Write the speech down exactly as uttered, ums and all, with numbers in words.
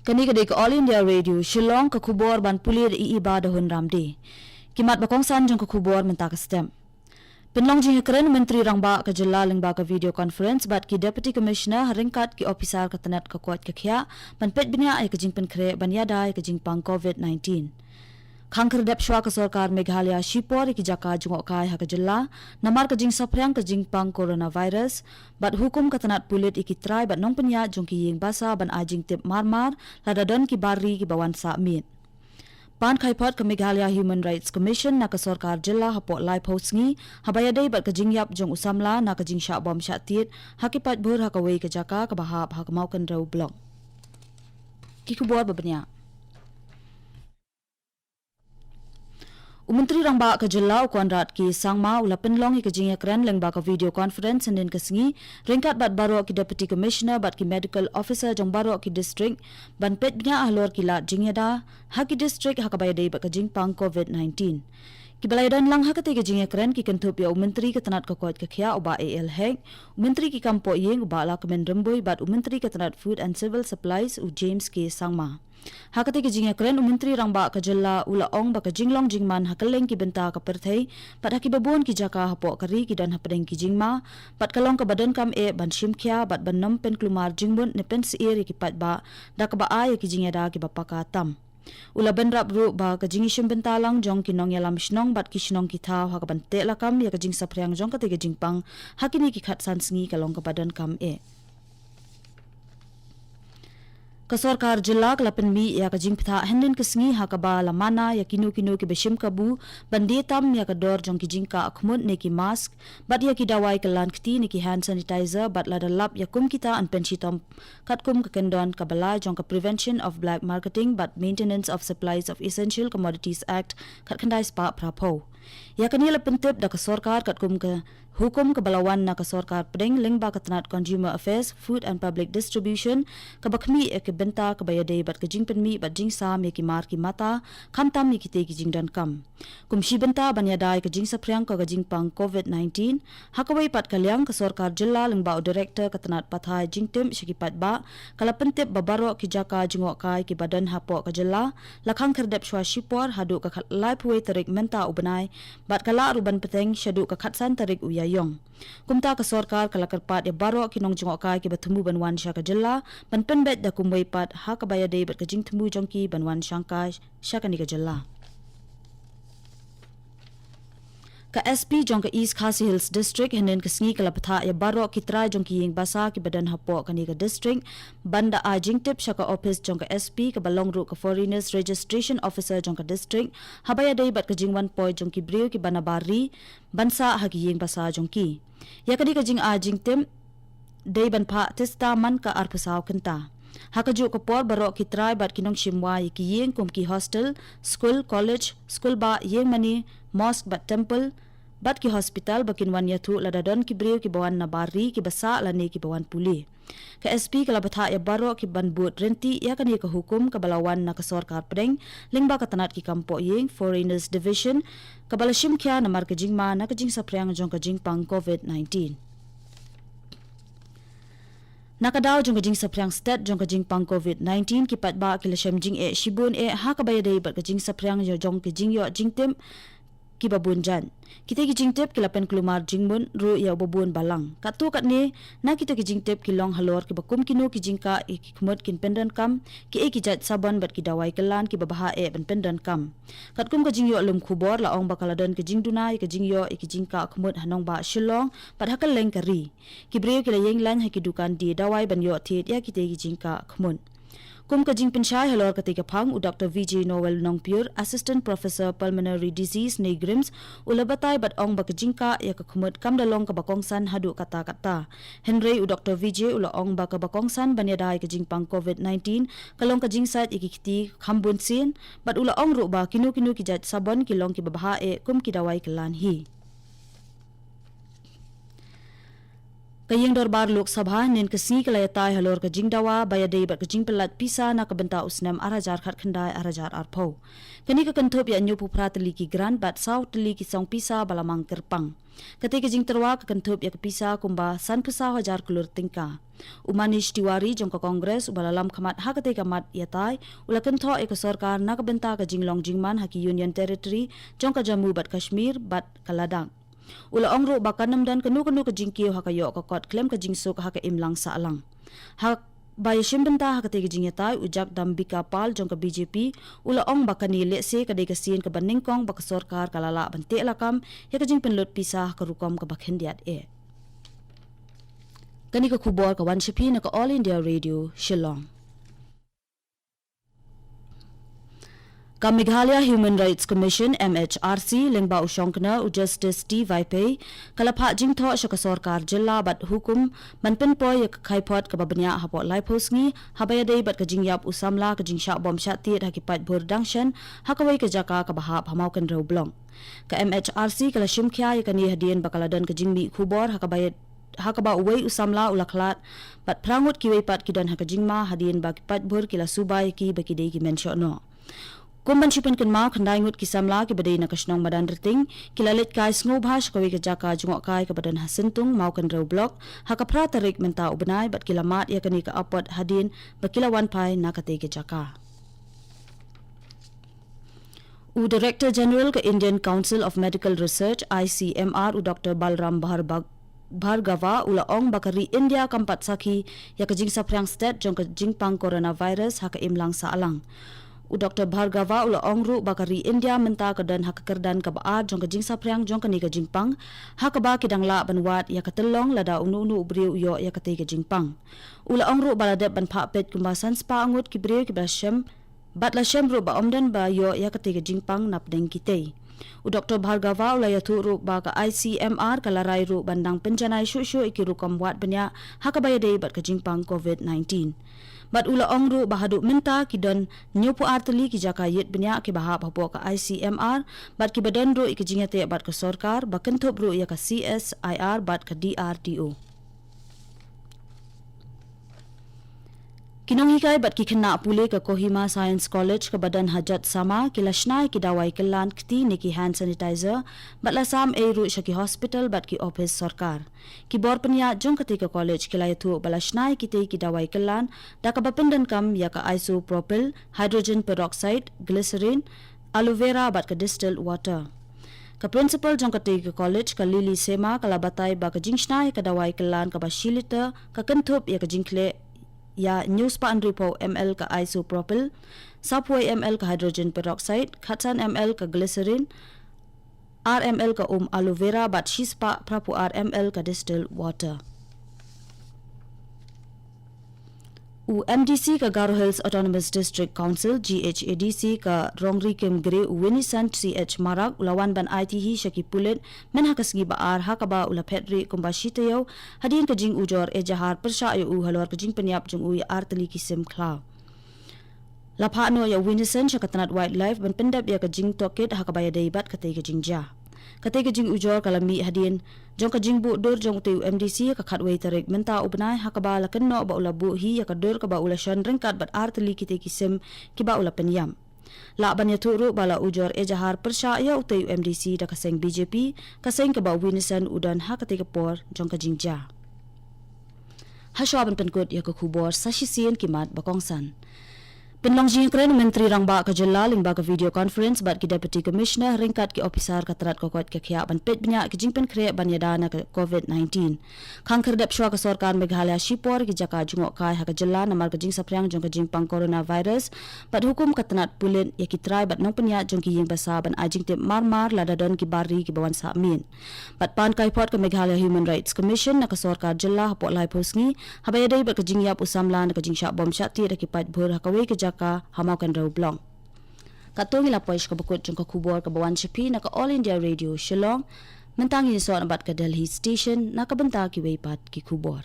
Kane ka dei ka All India Radio, Shillong, ka khubor ban pule da i Iba da Hun Ramde. Ki mat ba kongsan jong ka khubor mynta ka step. Pynlong jingïakren u Myntri Rangbah ka jylla lyngba ka video conference bad ki Deputy Commissioner ha ryngkat ki ophisar ka tnat ka koit ka khiah ban peit bniah ïa ka jingpynkhreh ban ïada ïa ka jingpang COVID nineteen. Khang khyrdep shuwa ka sorkar Meghalaya shipor ïa ki jaka jngohkai ha ka jylla namar ka jingsaphriang ka jingpang coronavirus, bad hukum ka tnat pulit ïa ki trai bad nongpynïaid jong ki ïing basa ban ai jingtip marmar lada don ki bar ri kiba wan sah miet. Pan khaiphot ka Meghalaya Human Rights Commission na ka sorkar jylla hapoh laiphew sngi haba ïadei bad ka jingïap jong u samla na ka jingshah bom shah tied ha ki paidbah ha kawei ka jaka kaba hap ha ka Mawkynrew Block. Ki khubor ba bniah. U Myntri Rangbah ka jylla u Conrad K Sangma u la pynlong ïa ka jingïakren lyngba ka video conference hynnin ka sngi ryngkat bad baroh ki Deputy Commissioner bad ki Medical Officer jong baroh ki district ban peit bniah halor ki lad jingïada ha ki district ha kaba ïadei bad ka jingpang COVID nineteen. Kiba la ïadon lang ha katei ka jingïakren ki kynthup ïa u Myntri ka tnat ka koit ka khiah u Bah A L Hek, u Myntri ki kam poh ïing u Bah Lahkmen Rymbui bad u Myntri ka tnat Food and Civil Supplies u James K Sangma. Ha katei ka jingïakren u Myntri Rangbah ka jylla u la ong ba ka jinglong jingman ha kylleng ki bynta ka pyrthei bad ha kiba bun ki jaka hapoh ka ri ki don hapdeng ki jingma bad ka long kaba donkam eh ban shim khia bad ban nym pynkulmar jingmut ne pynsyier ïa ki paidbah da kaba ai ïa ki jingïada kiba paka tam. U la bynrap ruh ba ka jingïashim bynta lang jong ki nongïalam shnong bad ki shnong ki thaw ha kaban teh lakam ïa ka jingsaphriang jong katei ka jingpang ha kine ki khatsan sngi ka long kaba donkam eh. Ka sorkar jylla ka la pynmih ïa ka jingpynthah hynnin ka sngi ha kaba la mana ïa kino kino kiba shim kabu ban die tam ïa ka dor jong ki jingkah khmut ne ki mask bad ïa ki dawai kyllon kti ne ki hand sanitizer bad lada lap ïa kum kita yn pynshitom katkum ka kyndon kaba lai jong ka Prevention of Black Marketing bad Maintenance of Supplies of Essential Commodities Act khatkhyndai spah phraphew. Ïa kane la pyntip da ka sorkar katkum ka hukum kaba la wan na ka sorkar pdeng lyngba ka tnat Consumer Affairs, Food and Public Distribution kaba khmih ïa ka bynta kaba ïadei bad ka jingpynmih bad jingsam ïa ki mar ki mata khamtam ïa kitei ki jingdonkam. Kum shi bynta ban ïada ïa ka jingsaphriang ka jingpang COVID nineteen, ha kawei pat ka liang ka sorkar jylla lyngba u Director ka tnat pathai jingtip sha ki paidbah ka la pyntip ba baroh ki jaka jngohkai kiba don hapoh ka jylla la khang khyrdep shuwa shipor haduh ka khat laiphew wei tarik mynta u bnai bad ka lah ruh ban bteng shaduh ka khatsan tarik u Ïaïong. Kumta ka sorkar ka la kyrpad ïa baroh ki nongjngohkai kiba thmu ban wan sha ka jylla ban pynbeit da kumwei pat ha kaba ïadei bad ka jingthmu jong ki ban wan shangkai sha kane ka jylla. Ka S P jong ka East Khasi Hills District hynnin ka sngi ka la bthah ïa baroh ki trai jong ki ïing basa kiba don hapoh kane ka district ban da ai jingtip sha ka ophis jong ka S P kaba long ruh ka Foreigners Registration Officer jong ka district haba ïadei bad ka jingwan poi jong ki briew kiba na bar ri ban sah ha ki ïing basa jong ki. Ïa kane ka jingai jingtip dei ban phah tista man ka arphew saw kynta. Ha kajuh ka por baroh ki trai bad ki nongshim wai ïa ki ïing kum ki hostel, skul, college, skul bah, ïing mane, mosque bad temple bad ki hospital ba kin wan ïathuh lada don ki briew kiba wan na bar ri kiba sah lane kiba wan pule. Ka S P ka la bthah ïa baroh ki ban bud rynti ïa kane ka hukum kaba la wan na ka sorkar pdeng lyngba ka tnat ki kam poh ïing, Foreigners Division, kaba la shim khia namar ka jingma na ka jingsaphriang jong ka jingpang COVID nineteen. Na ka daw jong ka jingsaphriang stet jong ka jingpang COVID nineteen ki paidbah ki la shem jingeh shibun eh ha kaba ïadei bad ka jingsaphriang jong ka jingïoh jingtip kiba bun jait. Kita ki jingtip ki la pynkulmar jingmut ruh ïa uba bun balang. Katto katne na kita ki jingtip ki long halor kiba kum kino ki jingkah ïa ki khmut kin pyndonkam, kiei ki jait sabon bad ki dawai kyllon kiba bha eh ban pyndonkam. Katkum ka jingïoh lum khubor la ong ba ka la don ka jingduna ïa ka jingïoh ïa ki jingkah khmut ha nongbah Shillong bad ha kylleng ka ri. Ki briew ki la ïeng lain ha ki dukan die dawai ban ïoh thied ïa kitei ki jingkah khmut. Kum ka jingpynshai halor katei ka phang u Doctor Vijay Noel Nongpyur, Assistant Professor Pulmonary Disease ne GRIMS, u la batai bad ong ba ka jingkah ïa ka khmut kam da long kaba kongsan haduh katta katta. Hynrei u Doctor Vijay u la ong ba kaba kongsan ban ïada ïa ka jingpang COVID nineteen ka long ka jingsait ïa ki kti kham bun sien, bad u la ong ruh ba kino kino ki jait sabon ki long kiba bha eh kum ki dawai kyllon hi. Ka ïing dorbar Lok Sabha hynnin ka sngi ka la ïatai halor ka jingdawa ba ïadei bad ka jingpynlait pisa na ka bynta u snem ar hajar khatkhyndai ar hajar arphew. Kane ka kynthup ïa hynñiewphew phra tylli ki grant bad saw tylli ki song pisa ba la mang kyrpang. Katei ka jingtyrwa ka kynthup ïa ka pisa kumba sanphew saw hajar klur tyngka. U Manish Tiwari jong ka Congress uba la lam khmat ha katei ka mat ïatai u la kynthoh ïa ka sorkar na ka bynta ka jinglong jingman ha ki Union Territory jong ka Jammu bad Kashmir bad ka Ladakh. U la ong ruh ba kan ym don kano kano ka jingkiew ha ka ïoh ka kot khlem ka jingsuk ha ka imlang sahlang. Ha ba ïashim bynta ha katei ka jingïatai, u Jagdambika Pal jong ka B J P u la ong ba kane lehse ka dei ka sien kaba nyngkong ba ka sorkar ka la lah ban teh lakam ïa ka jingpynlut pisa ha ka rukom kaba khyndiat eh. Kane ka khubor ka wan sha phi na ka All India Radio Shillong. Ka Meghalaya Human Rights Commission, M H R C, lyngba u shongknor u Justice T Vaiphei, ka la phah jingthoh sha ka sorkar jylla bad hukum ban pynpoi ïa ka khaiphot kaba bniah hapoh laiphew sngi haba ïadei bad ka jingïap u samla ka jingshah bom shah tied ha ki paidbhur dang shen ha kawei ka jaka kaba hap ha Mawkynrew Block. Ka M H R C ka la shim khia ïa kane hadien ba ka la don ka jingmih khubor ha kaba ïa ha kaba uwei u samla u la khlad bad phra ngut kiwei pat ki don ha ka jingma hadien ba ki paidbhur ki la suba ïa ki ba ki dei ki mynshohnoh. Kum ban shu pynkynmaw, khyndai ngut ki samla kiba dei na ka shnong Madanrting ki la leit kai sngewbha sha kawei ka jaka jngohkai kaba don ha Syntung, Mawkynrew Block, ha ka phra tarik mynta u bnai bad ki la mad ïa kane ka apot hadien ba ki la wan phai na katei ka jaka. U Director General ka Indian Council of Medical Research, I C M R, u Doctor Balram Bhar-, Bhar-, Bhargava u la ong ba ka ri India kam pat sakhi ïa ka jingsaphriang stet jong ka jingpang coronavirus ha ka imlang sahlang. U Doctor Bhargava u la ong ruh ba ka ri India mynta ka don ha ka kyrdan kaba ar jong ka jingsaphriang jong kane ka jingpang, ha kaba ki dang lah ban wad ïa ka tyllong lada uno uno u briew u ïoh ïa katei ka jingpang. U la ong ruh ba la dep ban phah peit kumba san spah ngut ki briew kiba la shem bad la shem ruh ba ym don ba ïoh ïa katei ka jingpang napdeng kitei. U Doctor Bhargava u la ïathuh ruh ba ka I C M R ka la rai ruh ban dang pynjanai shuh shuh ïa ki rukom wad bniah ha kaba ïadei bad ka jingpang covid nineteen. Bad u la ong ruh ba haduh mynta ki don hynñiewphew ar tylli ki jaka ïit bniah kiba hap hapoh ka I C M R bad kiba don ruh ïa ka jingïateh bad ka sorkar ba kynthup ruh ïa ka C S I R bad ka D R D O. Ki nonghikai bad ki khynnah pule ka Kohima Science College kaba don ha Jotsama ki la shna ïa ki dawai kyllan kti ne ki hand sanitizer bad la sam ei ruh sha ki hospital bad ki ophis sorkar. Ki bor pynïaid jong katei ka college ki la ïathuh ba la shna ïa kitei ki dawai kyllan da kaba pyndonkam ïa ka isopropyl, hydrogen peroxide, glycerin, aloe vera bad ka distilled water. Ka principal jong katei ka college, ka Lily Sema, ka la batai ba ka jingshna ïa ka dawai kyllan kaba shi litre ka kynthup ïa ka jingkhleh ïa hynñiew spah hynriewphew M L ka isopropyl, sawphew M L ka hydrogen peroxide, khatsan M L ka glycerin, ar M L ka um aloe vera bad shi spah phraphew ar M L ka distilled water. U M D C ka Garo Hills Autonomous District Council, G H A D C, ka Rongri Kim Gre, u Winnieson C H Marak u la wan ban aiti hi sha ki pulit mynha ka sngi ba ar ha kaba u la phet rieh kumba shi taïew hadien ka jingujor ejahar pyrshah ïa u halor ka jingpynïap jong u ïa ar tylli ki sim khlaw. La phah noh ïa u Winnieson sha ka tnat Wildlife ban pyndep ïa ka jingtohkit ha kaba ïadei bad katei ka jingjia. Katei ka jingujor ka la mih hadien jong ka jingbuh dur jong utei u M D C ha ka khatwei tarik mynta u bnai ha kaba la kynnoh ba u la buh hi ïa ka dur kaba u la shon ryngkat bad ar tylli kitei ki sim kiba u la pynïap. Lah ban ïathuh ruh ba la ujor ejahar pyrshah ïa utei u M D C da ka seng B J P, ka seng kaba u Winnieson u don ha katei ka por jong ka jingjia. Hashwa ban pynkut ïa ka khubor, sa shisien ki mat ba kongsan. Pynlong jingïakren u Myntri Rangbah ka jylla lyngba ka video conference bad ki Deputy Commissioner ryngkat ki ophisar ka tnat ka koit ka khiah ban peit bniah ki jingpynkhreh ban ïada na ka covid nineteen. Khang khyrdep shuwa ka sorkar Meghalaya shipor ki jaka jngohkai ha ka jylla namar ka jingsaphriang jong ka jingpang coronavirus bad hukum ka tnat pulit ïa ki trai bad nongpynïaid jong ki ïing basa ban ai jingtip marmar lada don ki bar ri kiba wan sah miet. Bad pan kaiphod ka Meghalaya Human Rights Commission na ka sorkar jylla hapoh laiphew sngi haba ïadei bad ka jingïap u samla na ka jingshah bom shah tied ha ki paidbhur ha kawei ka jaka ha Mawkynrew Block. Katto ngi la poi sha kaba kut jong ka khubor kaba wan sha phi na ka All India Radio Shillong. Mynta ngin ïasoh na bad ka Delhi Station na ka bynta kiwei pat ki khubor.